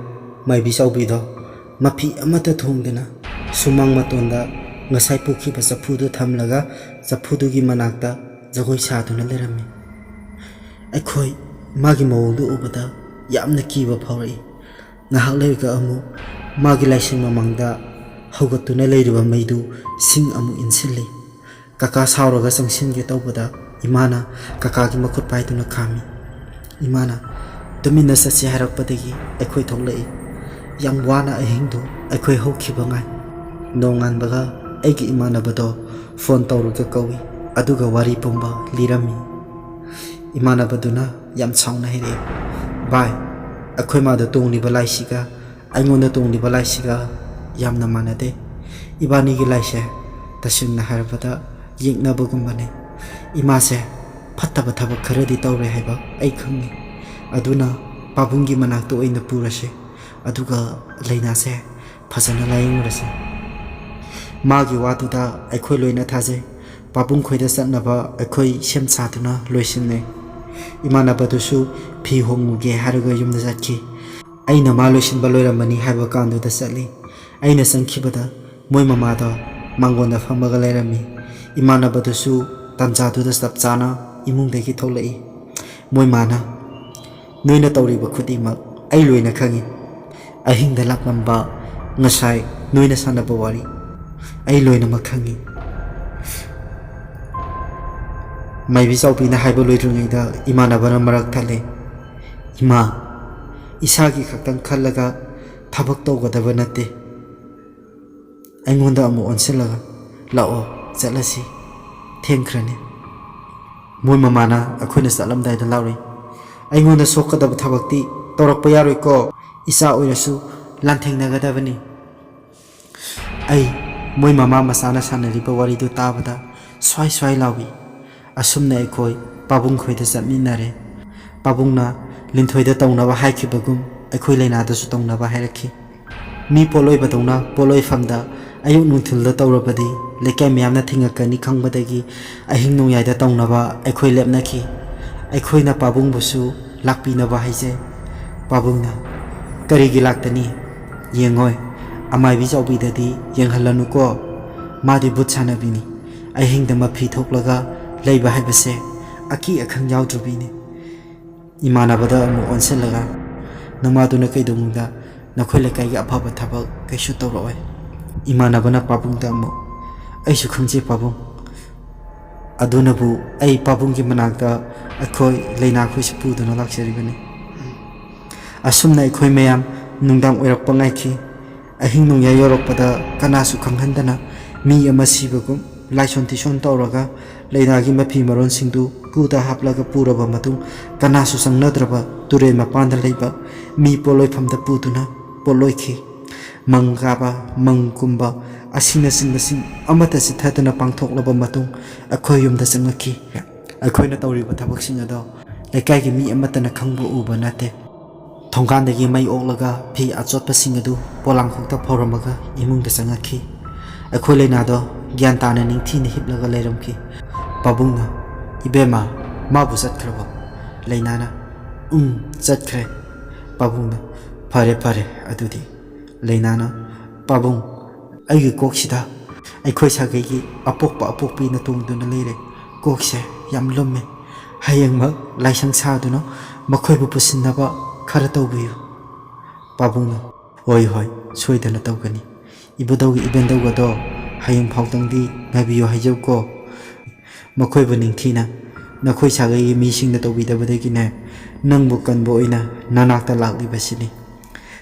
ꯃꯥꯏꯕꯤ ꯆꯥꯎꯕꯤꯗꯣ ꯃꯐꯤ ꯑꯃꯠꯇ ꯊꯣꯡꯗꯅ ꯁꯨꯃꯥꯡ ꯃꯇꯣꯟꯗ ꯉꯁꯥꯏ ꯄꯨꯈꯤꯕ ꯆꯐꯨꯗꯨ ꯊꯝꯂꯒ ꯆꯐꯨꯗꯨꯒꯤ ꯃꯅꯥꯛꯇ ꯖꯒꯣꯏ ꯁꯥꯗꯨꯅ ꯂꯩꯔꯝꯃꯤ꯫ ꯑꯩꯈꯣꯏ ꯃꯥꯒꯤ ꯃꯑꯣꯡꯗꯨ ꯎꯕꯗ ꯌꯥꯝꯅ ꯀꯤꯕ ꯐꯥꯎꯔꯛꯏ꯫ ꯉꯥꯏꯍꯥꯛ ꯂꯩꯔꯒ ꯑꯃꯨꯛ ꯃꯥꯒꯤ ꯂꯥꯏꯁꯪ ꯃꯃꯥꯡꯗ ꯍꯧꯒꯠꯇꯨꯅ ꯂꯩꯔꯤꯕ ꯃꯩꯗꯨ ꯁꯤꯡ ꯑꯃꯨꯛ ꯏꯟꯁꯤꯜꯂꯤ꯫ ꯀꯀꯥ ꯁꯥꯎꯔꯒ ꯆꯪꯁꯤꯟꯒꯦ ꯇꯧꯕꯗ ꯏꯃꯥꯅ ꯀꯀꯥꯒꯤ ꯃꯈꯨꯠ ꯄꯥꯏꯗꯨꯅ ꯈꯥꯝꯃꯤ꯫ ꯏꯃꯥꯅ, "ꯇꯨꯃꯤꯟꯅ ꯆꯠꯁꯤ" ꯍꯥꯏꯔꯛꯄꯗꯒꯤ ꯑꯩꯈꯣꯏ ꯊꯣꯛꯂꯛꯏ꯫ ꯌꯥꯝ ꯋꯥꯅ ꯑꯍꯤꯡꯗꯨ ꯑꯩꯈꯣꯏ ꯍꯧꯈꯤꯕ ꯉꯥꯏ꯫ ꯅꯣꯡꯉꯥꯟꯕꯒ ꯑꯩꯒꯤ ꯏꯃꯥꯟꯅꯕꯗꯣ ꯐꯣꯟ ꯇꯧꯔꯒ ꯀꯧꯏ, ꯑꯗꯨꯒ ꯋꯥꯔꯤ ꯄꯨꯝꯕ ꯂꯤꯔꯝꯃꯤ꯫ ꯏꯃꯥꯟꯅꯕꯗꯨꯅ ꯌꯥꯝ ꯁꯥꯎꯅ ꯍꯥꯏꯔꯛꯏ, "ꯚꯥꯏ, ꯑꯩꯈꯣꯏ ꯃꯥꯗ ꯇꯣꯡꯂꯤꯕ ꯂꯥꯏꯁꯤꯒ ꯑꯩꯉꯣꯟꯗ ꯇꯣꯡꯂꯤꯕ ꯂꯥꯏꯁꯤꯒ ꯌꯥꯝꯅ ꯃꯥꯟꯅꯗꯦ꯫ ꯏꯕꯥꯅꯤꯒꯤ ꯂꯥꯏꯁꯦ ꯇꯁꯦꯡꯅ ꯍꯥꯏꯔꯕꯗ ꯌꯦꯛꯅꯕꯒꯨꯝꯕꯅꯤ꯫ ꯏꯃꯥꯁꯦ ꯐꯠꯇꯕ ꯊꯕꯛ ꯈꯔꯗꯤ ꯇꯧꯔꯦ ꯍꯥꯏꯕ ꯑꯩ ꯈꯪꯉꯤ꯫ ꯑꯗꯨꯅ ꯄꯥꯕꯨꯡꯒꯤ ꯃꯅꯥꯛꯇ ꯑꯣꯏꯅ ꯄꯨꯔꯁꯤ, ꯑꯗꯨꯒ ꯂꯥꯏꯅꯥꯁꯦ ꯐꯖꯅ ꯂꯥꯌꯦꯡꯉꯨꯔꯁꯤ꯫" ꯃꯥꯒꯤ ꯋꯥꯗꯨꯗ ꯑꯩꯈꯣꯏ ꯂꯣꯏꯅ ꯊꯥꯖꯩ꯫ ꯄꯥꯕꯨꯡ ꯈꯣꯏꯗ ꯆꯠꯅꯕ ꯑꯩꯈꯣꯏ ꯁꯦꯝ ꯁꯥꯗꯨꯅ ꯂꯣꯏꯁꯤꯟꯅꯩ꯫ ꯏꯃꯥꯟꯅꯕꯗꯨꯁꯨ ꯐꯤ ꯍꯣꯡꯉꯨꯒꯦ ꯍꯥꯏꯔꯒ ꯌꯨꯝꯗ ꯆꯠꯈꯤ꯫ ꯑꯩꯅ ꯃꯥ ꯂꯣꯏꯁꯤꯟꯕ ꯂꯣꯏꯔꯝꯃꯅꯤ ꯍꯥꯏꯕ ꯀꯥꯟꯗꯨꯗ ꯆꯠꯂꯤ꯫ ꯑꯩꯅ ꯆꯪꯈꯤꯕꯗ ꯃꯣꯏ ꯃꯃꯥꯗꯣ ꯃꯥꯡꯒꯣꯟꯗ ꯐꯝꯃꯒ ꯂꯩꯔꯝꯃꯤ꯫ ꯏꯃꯥꯟꯅꯕꯗꯨꯁꯨ ꯇꯥꯟꯖꯥꯗꯨꯗ ꯆꯞ ꯆꯥꯅ ꯏꯃꯨꯡꯗꯒꯤ ꯊꯣꯛꯂꯛꯏ꯫ ꯃꯣꯏ ꯃꯥꯅ, ꯅꯣꯏꯅ ꯇꯧꯔꯤꯕ ꯈꯨꯗꯤꯡꯃꯛ ꯑꯩ ꯂꯣꯏꯅ ꯈꯪꯏ꯫ ꯑꯍꯤꯡꯗ ꯂꯥꯛꯂꯝꯕ, ꯉꯁꯥꯏ ꯅꯣꯏꯅ ꯁꯥꯟꯅꯕ ꯋꯥꯔꯤ ꯑꯩ ꯂꯣꯏꯅꯃꯛ ꯈꯪꯏ꯫ ꯃꯥꯏꯕꯤ ꯆꯥꯎꯕꯤꯅ ꯍꯥꯏꯕ ꯂꯣꯏꯗ꯭ꯔꯤꯉꯩꯗ ꯏꯃꯥꯟꯅꯕꯅ ꯃꯔꯛ ꯊꯠꯂꯦ꯫ "ꯏꯃꯥ, ꯏꯁꯥꯒꯤ ꯈꯛꯇꯪ ꯈꯜꯂꯒ ꯊꯕꯛ ꯇꯧꯒꯗꯕ ꯅꯠꯇꯦ꯫ ꯑꯩꯉꯣꯟꯗ ꯑꯃꯨꯛ ꯑꯣꯟꯁꯤꯜꯂꯒ, 'ꯂꯥꯛꯑꯣ, ꯆꯠꯂꯁꯤ, ꯊꯦꯡꯈ꯭ꯔꯅꯤ.'" ꯃꯣꯏ ꯃꯃꯥꯅ ꯑꯩꯈꯣꯏꯅ ꯆꯠꯂꯝꯗꯥꯏꯗ ꯂꯥꯎꯔꯤ, "ꯑꯩꯉꯣꯟꯗ ꯁꯣꯛꯀꯗꯕ ꯊꯕꯛꯇꯤ ꯇꯧꯔꯛꯄ ꯌꯥꯔꯣꯏꯀꯣ꯫ ꯏꯆꯥ ꯑꯣꯏꯔꯁꯨ ꯂꯥꯟꯊꯦꯡꯅꯒꯗꯕꯅꯤ꯫" ꯑꯩ ꯃꯣꯏ ꯃꯃꯥ ꯃꯆꯥꯅ ꯁꯥꯟꯅꯔꯤꯕ ꯋꯥꯔꯤꯗꯨ ꯇꯥꯕꯗ ꯁ꯭ꯋꯥꯏ ꯁ꯭ꯋꯥꯏ ꯂꯥꯎꯏ꯫ ꯑꯁꯨꯝꯅ ꯑꯩꯈꯣꯏ ꯄꯥꯕꯨꯡ ꯈꯣꯏꯗ ꯆꯠꯃꯤꯟꯅꯔꯦ꯫ ꯄꯥꯕꯨꯡꯅ ꯂꯤꯟꯊꯣꯏꯗ ꯇꯧꯅꯕ ꯍꯥꯏꯈꯤꯕꯒꯨꯝ ꯑꯩꯈꯣꯏ ꯂꯩꯅꯥꯗꯁꯨ ꯇꯧꯅꯕ ꯍꯥꯏꯔꯛꯈꯤ꯫ ꯃꯤ ꯄꯣꯠꯂꯣꯏꯕꯗꯧꯅ ꯄꯣꯠꯂꯣꯏꯐꯝꯗ ꯑꯌꯨꯛ ꯅꯨꯡꯊꯤꯜꯗ ꯇꯧꯔꯕꯗꯤ ꯂꯩꯀꯥꯏ ꯃꯌꯥꯝꯅ ꯊꯤꯡꯉꯛꯀꯅꯤ ꯈꯪꯕꯗꯒꯤ ꯑꯍꯤꯡ ꯅꯣꯡꯌꯥꯏꯗ ꯇꯧꯅꯕ ꯑꯩꯈꯣꯏ ꯂꯦꯞꯅꯈꯤ꯫ ꯑꯩꯈꯣꯏꯅ ꯄꯥꯕꯨꯡꯕꯨꯁꯨ ꯂꯥꯛꯄꯤꯅꯕ ꯍꯥꯏꯖꯩ꯫ ꯄꯥꯕꯨꯡꯅ, "ꯀꯔꯤꯒꯤ ꯂꯥꯛꯇꯅꯤ? ꯌꯦꯡꯉꯣꯏ, ꯑꯃꯥꯏꯕꯤ ꯆꯥꯎꯕꯤꯗꯗꯤ ꯌꯦꯡꯍꯜꯂꯅꯨꯀꯣ꯫ ꯃꯥꯗꯤ ꯚꯨꯠ ꯁꯥꯟꯅꯕꯤꯅꯤ꯫ ꯑꯍꯤꯡꯗ ꯃꯐꯤ ꯊꯣꯛꯂꯒ ꯂꯩꯕ ꯍꯥꯏꯕꯁꯦ ꯑꯀꯤ ꯑꯈꯪ ꯌꯥꯎꯗ꯭ꯔꯕꯤꯅꯤ꯫" ꯏꯃꯥꯟꯅꯕꯗ ꯑꯃꯨꯛ ꯑꯣꯟꯁꯤꯜꯂꯒ, "ꯅꯃꯥꯗꯨꯅ ꯀꯩꯗꯧꯅꯨꯡꯗ ꯅꯈꯣꯏ ꯂꯩꯀꯥꯏꯒꯤ ꯑꯐꯕ ꯊꯕꯛ ꯀꯩꯁꯨ ꯇꯧꯔꯛꯑꯣꯏ꯫" ꯏꯃꯥꯟꯅꯕꯅ ꯄꯥꯕꯨꯡꯗ ꯑꯃꯨꯛ, "ꯑꯩꯁꯨ ꯈꯪꯖꯩ ꯄꯥꯕꯨꯡ꯫ ꯑꯗꯨꯅꯕꯨ ꯑꯩ ꯄꯥꯕꯨꯡꯒꯤ ꯃꯅꯥꯛꯇ ꯑꯩꯈꯣꯏ ꯂꯩꯅꯥꯈꯣꯏꯁꯨ ꯄꯨꯗꯨꯅ ꯂꯥꯛꯆꯔꯤꯕꯅꯤ꯫" ꯑꯁꯨꯝꯅ ꯑꯩꯈꯣꯏ ꯃꯌꯥꯝ ꯅꯨꯡꯗꯥꯡ ꯑꯣꯏꯔꯛꯄ ꯉꯥꯏꯈꯤ꯫ ꯑꯍꯤꯡ ꯅꯣꯡꯌꯥꯏ ꯌꯧꯔꯛꯄꯗ ꯀꯅꯥꯁꯨ ꯈꯪꯍꯟꯗꯅ ꯃꯤ ꯑꯃ ꯁꯤꯕꯒꯨꯝ ꯂꯥꯏꯁꯣꯟ ꯇꯤꯁꯣꯟ ꯇꯧꯔꯒ ꯂꯩꯅꯥꯒꯤ ꯃꯐꯤ ꯃꯔꯣꯟꯁꯤꯡꯗꯨ ꯀꯨꯗ ꯍꯥꯞꯂꯒ ꯄꯨꯔꯕ ꯃꯇꯨꯡ, ꯀꯅꯥꯁꯨ ꯆꯪꯅꯗ꯭ꯔꯕ ꯇꯨꯔꯦꯜ ꯃꯄꯥꯟꯗ ꯂꯩꯕ ꯃꯤ ꯄꯣꯠꯂꯣꯏꯐꯝꯗ ꯄꯨꯗꯨꯅ ꯄꯣꯠꯂꯣꯏꯈꯤ꯫ ꯃꯪ ꯀꯥꯕ, ꯃꯪ ꯀꯨꯝꯕ ꯑꯁꯤꯅꯆꯤꯡꯕꯁꯤꯡ ꯑꯃꯠꯇ ꯆꯤꯠꯊꯗꯅ ꯄꯥꯡꯊꯣꯛꯂꯕ ꯃꯇꯨꯡ, ꯑꯩꯈꯣꯏ ꯌꯨꯝꯗ ꯆꯪꯂꯛꯈꯤ꯫ ꯑꯩꯈꯣꯏꯅ ꯇꯧꯔꯤꯕ ꯊꯕꯛꯁꯤꯡ ꯑꯗꯣ ꯂꯩꯀꯥꯏꯒꯤ ꯃꯤ ꯑꯃꯠꯇꯅ ꯈꯪꯕ ꯎꯕ ꯅꯠꯇꯦ꯫ ꯊꯣꯡꯒꯥꯟꯗꯒꯤ ꯃꯩ ꯑꯣꯛꯂꯒ ꯐꯤ ꯑꯆꯣꯠꯄꯁꯤꯡ ꯑꯗꯨ ꯄꯣꯂꯥꯡꯈꯣꯛꯇ ꯐꯧꯔꯝꯃꯒ ꯏꯃꯨꯡꯗ ꯆꯪꯉꯛꯈꯤ꯫ ꯑꯩꯈꯣꯏ ꯂꯩꯅꯥꯗꯣ ꯒ꯭ꯌꯥꯟ ꯇꯥꯅ ꯅꯤꯡꯊꯤꯅ ꯍꯤꯞꯂꯒ ꯂꯩꯔꯝꯈꯤ꯫ ꯄꯥꯕꯨꯡꯅ, "ꯏꯕꯦꯝꯃ, ꯃꯥꯕꯨ ꯆꯠꯈ꯭ꯔꯕꯣ?" ꯂꯩꯅꯥꯅ, "ꯎꯝ, ꯆꯠꯈ꯭ꯔꯦ꯫" ꯄꯥꯕꯨꯡꯅ, "ꯐꯔꯦ, ꯐꯔꯦ ꯑꯗꯨꯗꯤ꯫" ꯂꯩꯅꯥꯅ, "ꯄꯥꯕꯨꯡ, ꯑꯩꯒꯤ ꯀꯣꯛꯁꯤꯗ ꯑꯩꯈꯣꯏ ꯁꯥꯒꯩꯒꯤ ꯑꯄꯣꯛꯄ ꯑꯄꯣꯛꯄꯤꯅ ꯇꯣꯡꯗꯨꯅ ꯂꯩꯔꯦ꯫ ꯀꯣꯛꯁꯦ ꯌꯥꯝ ꯂꯨꯝꯃꯦ꯫ ꯍꯌꯦꯡꯃꯛ ꯂꯥꯏꯁꯪ ꯁꯥꯗꯨꯅ ꯃꯈꯣꯏꯕꯨ ꯄꯨꯁꯤꯟꯅꯕ ꯈꯔ ꯇꯧꯕꯤꯌꯨ꯫ ꯄꯥꯕꯨꯡꯅ, "ꯍꯣꯏ, ꯍꯣꯏ, ꯁꯣꯏꯗꯅ ꯇꯧꯒꯅꯤ꯫ ꯏꯕꯨꯙꯧꯒ ꯏꯕꯦꯟꯗꯧꯒꯗꯣ ꯍꯌꯦꯡ ꯐꯥꯎꯗꯪꯗꯤ ꯉꯥꯏꯕꯤꯌꯨ ꯍꯥꯏꯖꯧꯀꯣ꯫ ꯃꯈꯣꯏꯕꯨ ꯅꯤꯡꯊꯤꯅ ꯅꯈꯣꯏ ꯁꯥꯒꯩꯒꯤ ꯃꯤꯁꯤꯡꯅ ꯇꯧꯕꯤꯗꯕꯗꯒꯤꯅꯦ, ꯅꯪꯕꯨ ꯀꯟꯕ ꯑꯣꯏꯅ ꯅꯅꯥꯛꯇ ꯂꯥꯛꯂꯤꯕꯁꯤꯅꯤ꯫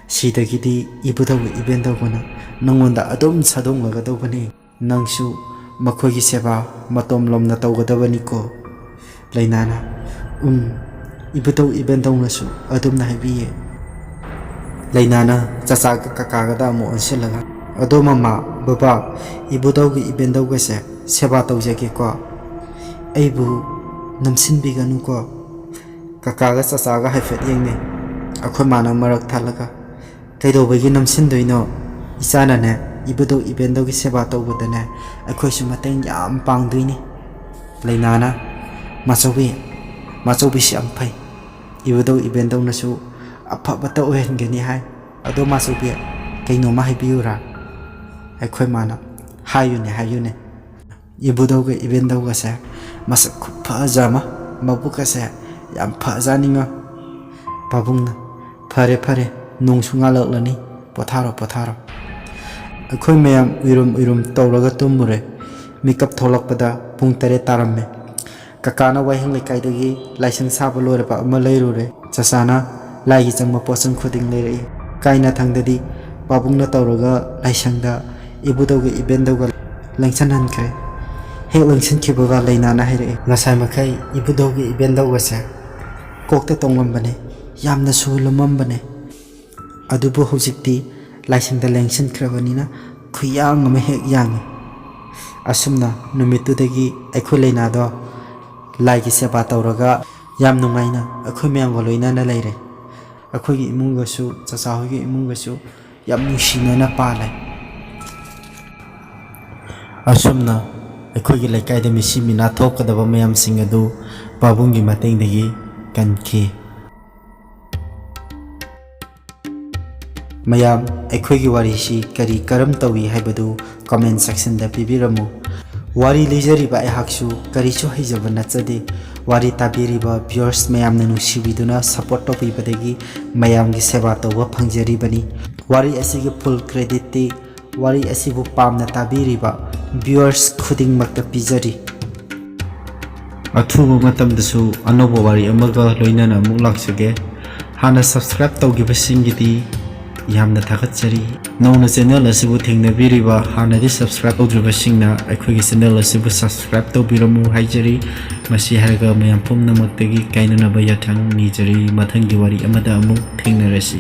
ꯁꯤꯗꯒꯤꯗꯤ ꯏꯕꯨꯙꯧꯒ ꯏꯕꯦꯟꯗꯧꯒꯅ ꯅꯪꯉꯣꯟꯗ ꯑꯗꯨꯝ ꯁꯥꯗꯣꯡꯂꯒꯗꯧꯕꯅꯤ꯫ ꯅꯪꯁꯨ ꯃꯈꯣꯏꯒꯤ ꯁꯦꯕꯥ ꯃꯇꯣꯝ ꯂꯣꯝꯅ ꯇꯧꯒꯗꯕꯅꯤꯀꯣ꯫" ꯂꯩꯅꯥꯅ, "ꯎꯝ, ꯏꯕꯨꯙꯧ ꯏꯕꯦꯟꯗꯧꯅꯁꯨ ꯑꯗꯨꯝꯅ ꯍꯥꯏꯕꯤꯌꯦ꯫" ꯂꯩꯅꯥꯅ ꯆꯆꯥꯒ ꯀꯀꯥꯒꯗ ꯑꯃꯨꯛ ꯑꯣꯟꯁꯤꯜꯂꯒ, "ꯑꯗꯣ ꯃꯃꯥ, ꯕꯕꯥ, ꯏꯕꯨꯙꯧꯒꯤ ꯏꯕꯦꯟꯗꯧꯒꯁꯦ ꯁꯦꯕꯥ ꯇꯧꯖꯒꯦꯀꯣ꯫ ꯑꯩꯕꯨ ꯅꯝꯁꯤꯟꯕꯤꯒꯅꯨꯀꯣ꯫" ꯀꯀꯥꯒ ꯆꯆꯥꯒ ꯍꯥꯏꯐꯦꯠ ꯌꯦꯡꯅꯩ꯫ ꯑꯩꯈꯣꯏ ꯃꯥꯅ ꯃꯔꯛ ꯊꯠꯂꯒ, "ꯀꯩꯗꯧꯕꯒꯤ ꯅꯝꯁꯤꯟꯗꯣꯏꯅꯣ? ꯏꯆꯥꯅꯅꯦ, ꯏꯕꯨꯙꯧ ꯏꯕꯦꯟꯗꯧꯒꯤ ꯁꯦꯕꯥ ꯇꯧꯕꯗꯅꯦ, ꯑꯩꯈꯣꯏꯁꯨ ꯃꯇꯦꯡ ꯌꯥꯝ ꯄꯥꯡꯗꯣꯏꯅꯤ꯫" ꯂꯩꯅꯥꯅ, "ꯃꯥꯆꯧꯕꯤ, ꯃꯥꯆꯧꯕꯤꯁꯤ ꯌꯥꯝ ꯐꯩ꯫ ꯏꯕꯨꯙꯧ ꯏꯕꯦꯟꯗꯧꯅꯁꯨ ꯑꯐꯕꯇ ꯑꯣꯏꯍꯟꯒꯅꯤ ꯍꯥꯏ꯫ ꯑꯗꯣ ꯃꯥꯆꯧꯕꯤ, ꯀꯩꯅꯣꯝꯃ ꯍꯥꯏꯕꯤꯌꯨꯔꯥ?" ꯑꯩꯈꯣꯏ ꯃꯥꯅ, "ꯍꯥꯏꯌꯨꯅꯦ, ꯍꯥꯏꯌꯨꯅꯦ꯫" ꯏꯕꯨꯙꯧꯒ ꯏꯕꯦꯟꯗꯧꯒꯁꯦ ꯃꯁꯛ ꯈꯨꯐꯖ ꯑꯃ, ꯃꯕꯨꯛꯀꯁꯦ ꯌꯥꯝ ꯐꯖꯅꯤꯡꯉꯣ꯫ ꯄꯥꯕꯨꯡꯅ, "ꯐꯔꯦ, ꯐꯔꯦ, ꯅꯣꯡꯁꯨ ꯉꯥꯜꯂꯛꯂꯅꯤ, ꯄꯣꯊꯥꯔꯣ, ꯄꯣꯊꯥꯔꯣ꯫" ꯑꯩꯈꯣꯏ ꯃꯌꯥꯝ ꯎꯏꯔꯨꯝ ꯎꯏꯔꯨꯝ ꯇꯧꯔꯒ ꯇꯨꯝꯃꯨꯔꯦ꯫ ꯃꯤꯀꯞ ꯊꯣꯛꯂꯛꯄꯗ ꯄꯨꯡ ꯇꯔꯦꯠ ꯇꯥꯔꯝꯃꯦ꯫ ꯀꯀꯥꯅ ꯋꯥꯍꯦꯡ ꯂꯩꯀꯥꯏꯗꯒꯤ ꯂꯥꯏꯁꯪ ꯁꯥꯕ ꯂꯣꯏꯔꯕ ꯑꯃ ꯂꯩꯔꯨꯔꯦ꯫ ꯆꯆꯥꯅ ꯂꯥꯏꯒꯤ ꯆꯪꯕ ꯄꯣꯠꯆꯪ ꯈꯨꯗꯤꯡ ꯂꯩꯔꯛꯏ꯫ ꯀꯥꯏꯅꯊꯪꯗꯗꯤ ꯄꯥꯕꯨꯡꯅ ꯇꯧꯔꯒ ꯂꯥꯏꯁꯪꯗ ꯏꯕꯨꯙꯧꯒ ꯏꯕꯦꯟꯗꯧꯒ ꯂꯦꯡꯁꯟꯍꯟꯈ꯭ꯔꯦ꯫ ꯍꯦꯛ ꯂꯦꯡꯁꯤꯟꯈꯤꯕꯒ ꯂꯩꯅꯥꯅ ꯍꯥꯏꯔꯛꯏ, "ꯉꯁꯥꯏ ꯃꯈꯩ ꯏꯕꯨꯙꯧꯒꯤ ꯏꯕꯦꯟꯗꯧꯒꯁꯦ ꯀꯣꯛꯇ ꯇꯣꯡꯂꯝꯕꯅꯦ, ꯌꯥꯝꯅꯁꯨ ꯂꯨꯝꯃꯝꯕꯅꯦ꯫ ꯑꯗꯨꯕꯨ ꯍꯧꯖꯤꯛꯇꯤ ꯂꯥꯏꯁꯪꯗ ꯂꯦꯡꯁꯤꯟꯈ꯭ꯔꯕꯅꯤꯅ ꯈꯨꯌꯥꯡ ꯑꯃ ꯍꯦꯛ ꯌꯥꯡꯉꯤ꯫" ꯑꯁꯨꯝꯅ ꯅꯨꯃꯤꯠꯇꯨꯗꯒꯤ ꯑꯩꯈꯣꯏ ꯂꯩꯅꯥꯗꯣ ꯂꯥꯏꯒꯤ ꯁꯦꯕꯥ ꯇꯧꯔꯒ ꯌꯥꯝ ꯅꯨꯡꯉꯥꯏꯅ ꯑꯩꯈꯣꯏ ꯃꯌꯥꯝꯒ ꯂꯣꯏꯅꯅ ꯂꯩꯔꯦ꯫ ꯑꯩꯈꯣꯏꯒꯤ ꯏꯃꯨꯡꯒꯁꯨ, ꯆꯆꯥ ꯍꯣꯏꯒꯤ ꯏꯃꯨꯡꯒꯁꯨ ꯌꯥꯝ ꯅꯨꯡꯁꯤꯅꯅ ꯄꯥꯜꯂꯦ꯫ ꯑꯁꯨꯝꯅ ꯑꯩꯈꯣꯏꯒꯤ ꯂꯩꯀꯥꯏꯗ ꯃꯤꯁꯤ ꯃꯤꯅꯥ ꯊꯣꯛꯀꯗꯕ ꯃꯌꯥꯝꯁꯤꯡ ꯑꯗꯨ ꯄꯥꯕꯨꯡꯒꯤ ꯃꯇꯦꯡꯗꯒꯤ ꯀꯟꯈꯤ꯫ ꯃꯌꯥꯝ, ꯑꯩꯈꯣꯏꯒꯤ ꯋꯥꯔꯤꯁꯤ ꯀꯔꯤ ꯀꯔꯝ ꯇꯧꯏ ꯍꯥꯏꯕꯗꯨ comment section ꯗ ꯄꯤꯕꯤꯔꯝꯃꯨ꯫ ꯋꯥꯔꯤ ꯂꯤꯖꯔꯤꯕ ꯑꯩꯍꯥꯛꯁꯨ ꯀꯔꯤꯁꯨ ꯍꯩꯖꯕ ꯅꯠꯆꯗꯦ꯫ ꯋꯥꯔꯤ ꯇꯥꯕꯤꯔꯤꯕ viewers ꯃꯌꯥꯝꯅ ꯅꯨꯡꯁꯤꯕꯤꯗꯨꯅ support ꯇꯧꯕꯤꯕꯗꯒꯤ ꯃꯌꯥꯝꯒꯤ ꯁꯦꯕꯥ ꯇꯧꯕ ꯐꯪꯖꯔꯤꯕꯅꯤ꯫ ꯋꯥꯔꯤ ꯑꯁꯤꯒꯤ full creditꯇꯤ ꯋꯥꯔꯤ ꯑꯁꯤꯕꯨ ꯄꯥꯝꯅ ꯇꯥꯕꯤꯔꯤꯕ viewers ꯈꯨꯗꯤꯡꯃꯛꯇ ꯄꯤꯖꯔꯤ꯫ ꯑꯊꯨꯕ ꯃꯇꯝꯗꯁꯨ ꯑꯅꯧꯕ ꯋꯥꯔꯤ ꯑꯃꯒ ꯂꯣꯏꯅꯅ ꯑꯃꯨꯛ ꯂꯥꯛꯆꯒꯦ꯫ ꯍꯥꯟꯅ subscribe ꯇꯧꯈꯤꯕꯁꯤꯡꯒꯤꯗꯤ ꯌꯥꯝꯅ ꯊꯥꯒꯠꯆꯔꯤ꯫ ꯅꯧꯅ channel ꯑꯁꯤꯕꯨ ꯊꯦꯡꯅꯕꯤꯔꯤꯕ ꯍꯥꯟꯅꯗꯤ subscribe ꯇꯧꯗ꯭ꯔꯤꯕꯁꯤꯡꯅ ꯑꯩꯈꯣꯏꯒꯤ channel ꯑꯁꯤꯕꯨ subscribe ꯇꯧꯕꯤꯔꯝꯃꯨ ꯍꯥꯏꯖꯔꯤ꯫ ꯃꯁꯤ ꯍꯥꯏꯔꯒ ꯃꯌꯥꯝ ꯄꯨꯝꯅꯃꯛꯇꯒꯤ ꯀꯥꯏꯅꯅꯕ ꯌꯥꯊꯪ ꯅꯤꯖꯔꯤ꯫ ꯃꯊꯪꯒꯤ ꯋꯥꯔꯤ ꯑꯃꯗ ꯑꯃꯨꯛ ꯊꯦꯡꯅꯔꯁꯤ꯫